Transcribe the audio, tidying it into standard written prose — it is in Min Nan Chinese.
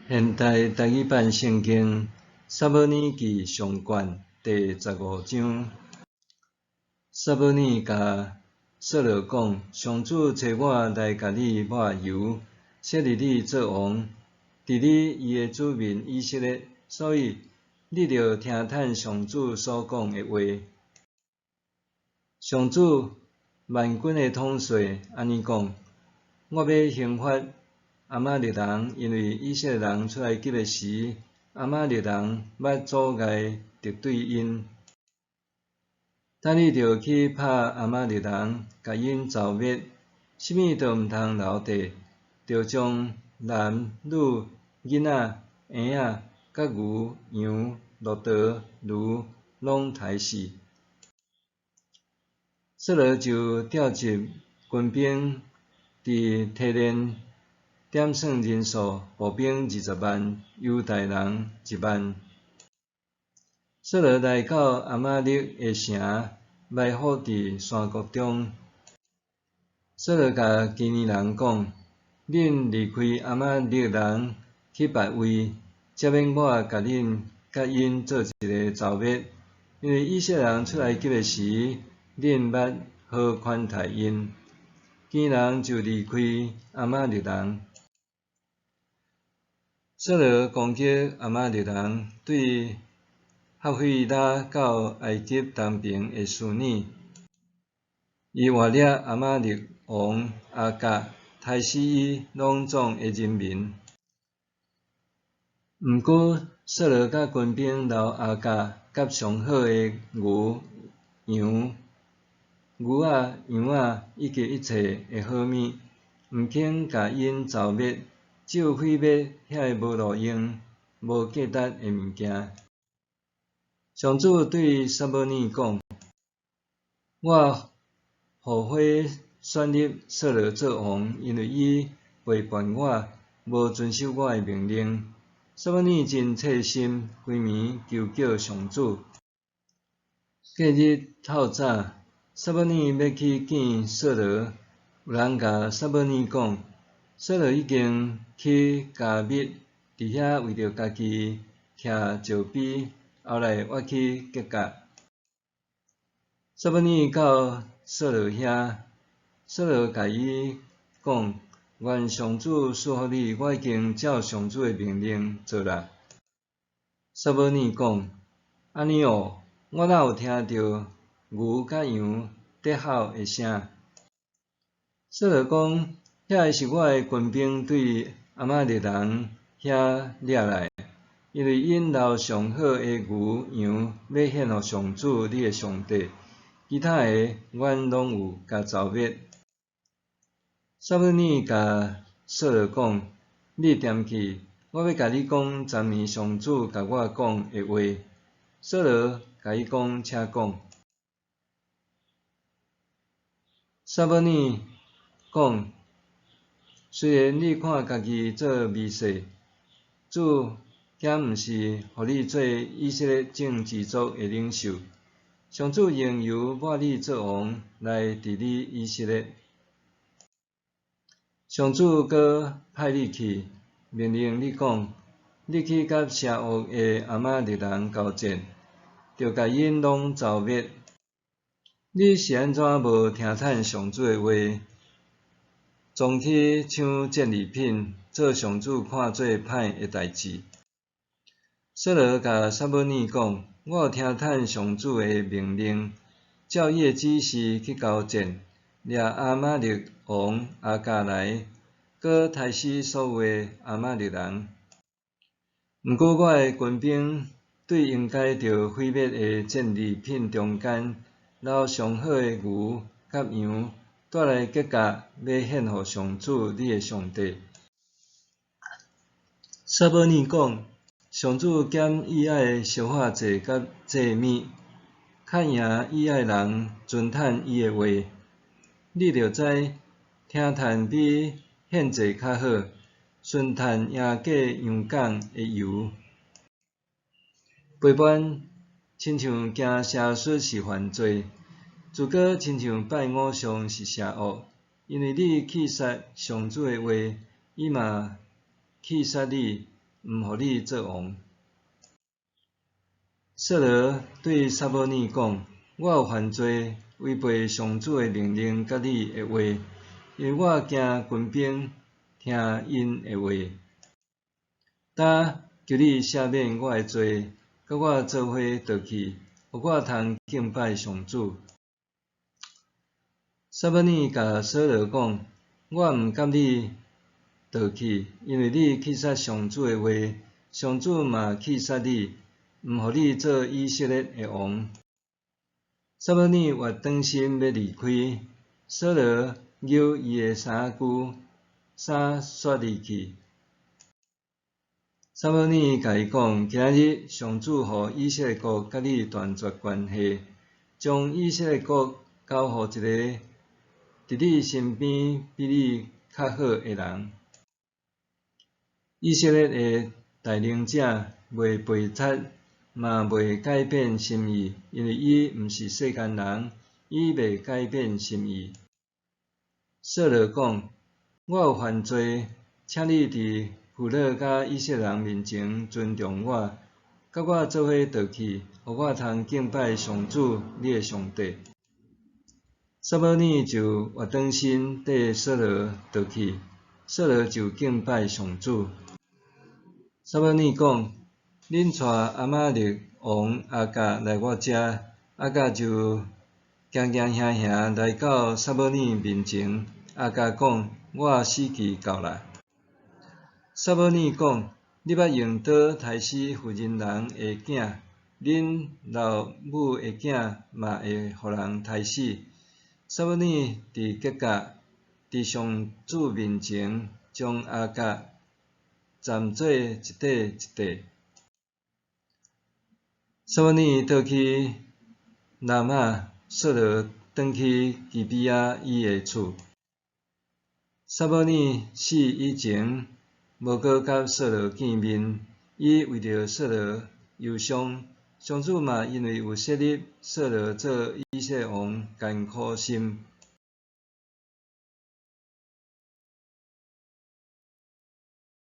現代台語版聖經撒母耳記上卷第十五章。撒母耳共掃羅講：上主差我來共你抹油，設立你做王，治理伊的子民以色列，所以你著聽趁上主所講的話。上主萬軍的統帥按呢講：我欲刑罰亞瑪力人，因為以色列人出埃及的時，亞瑪力人捌阻礙敵對𪜶。等你著去拍亞瑪力人，共𪜶剿滅，啥物都毋通留低，著將男女囡仔、嬰仔、佮牛、羊、駱駝、驢攏刣死。掃羅就調集軍兵，佇提連點算人數，步兵二十萬，猶大人一萬。掃羅來到亞瑪力的城，埋伏佇山谷中。掃羅共基尼人講：恁離開亞瑪力人去別位，才免我共恁佮𪜶做一个仇滅。因為以色列人出埃及的時，恁捌好款待𪜶。基尼人就離開亞瑪力人。掃羅攻擊亞瑪力人，對哈斐拉到埃及東爿的書珥，伊活掠亞瑪力王亞甲，刣死伊攏總的人民。毋過，掃羅佮軍兵留亞甲佮上好的牛、羊、牛仔、羊仔以及一切的好物，毋肯共𪜶剿滅，只有毀滅遐个無路用、無價值的物件。上主對撒母耳講：我後悔選立掃羅做王，因為伊背叛我，無遵守我的命令。撒母耳真切心，規暝求叫上主。隔日透早，撒母耳欲去見掃羅，有人共撒母耳講：掃羅已經去迦密，佇遐為著家己徛石碑，後來倚去吉甲。撒母耳到掃羅遐，掃羅共伊講：願上主賜福你，我已經照上主的命令做啦。撒母耳講：按呢哦，我哪有聽著牛佮羊咧吼的聲？掃羅講：遐个是我的軍兵對亞瑪力人遐掠來，因為𪜶留上好的牛羊欲獻予上主你的上帝，其他的阮攏有共剿滅。撒母耳共掃羅講：你踮去，我欲共你講昨暝上主共我講的話。掃羅共伊講：請講。撒母耳講：雖然你看家己做微細，主敢毋是予你做以色列眾支族的領袖？上主用油抹你做王，來治理以色列。上主閣派你去，命令你講：你去佮邪惡的亞瑪力人交戰，著共𪜶攏剿滅。你是按怎無聽趁上主的話，總去搶戰利品，做上主看做歹的代誌？掃羅共撒母耳講：我有聽趁上主的命令，照伊的指示去交戰，掠亞瑪力王亞甲來，閣刣死所有的亞瑪力人。毋過我的軍兵對應該著毀滅的戰利品中間，留上好的牛佮羊，帶來吉甲，欲獻予上主你的上帝。撒母耳講：上主減喜愛燒化祭佮祭物，較贏喜愛人遵趁伊的話。你著知，聽趁比獻祭較好，順趁贏過羊犅的油。背叛親像行邪術是犯罪，自閣親像拜偶像是邪惡。因為你棄殺上主的話，伊嘛棄殺你，毋予你做王。掃羅對撒母耳講：我有犯罪，違背上主的命令佮你的話，因為我驚軍兵，聽𪜶的話。今求你赦免我的罪，佮我做伙倒去，予我通敬拜上主。撒母耳共掃羅講：我毋佮你倒去，因為你棄殺上主的話，上主嘛棄殺你，毋予你做以色列的王。撒母耳越轉身欲離開，掃羅搝伊的衫袖，衫煞離去。撒母耳共伊講：今仔日上主予以色列國佮你斷絕關係，將以色列國交予一个佇你身邊比你較好的人。以色列的大能者袂背賊，嘛袂改變心意，因為伊毋是世間人，伊袂改變心意。掃羅講：我有犯罪，請你佇父老佮以色列人面前尊重我，佮我做伙倒去，予我通敬拜上主你的上帝。撒母耳就越轉身綴掃羅倒去，掃羅就敬拜上主。撒母耳講：恁帶亞瑪力王亞甲來我遮。亞甲就驚驚惶惶來到撒母耳面前。亞甲講：我死期到啦。撒母耳講：你捌用刀刣死婦人人的囝，恁老母的囝嘛會予人刣死。撒母耳佇吉甲，佇上主面前，將亞甲斬做一塊一塊。撒母耳倒去拉瑪，掃羅轉去基比亞伊的厝。撒母耳死以前，無閣佮掃羅見面，伊為著掃羅憂傷，上主嘛因為有設立掃羅做以色列王，艱苦心。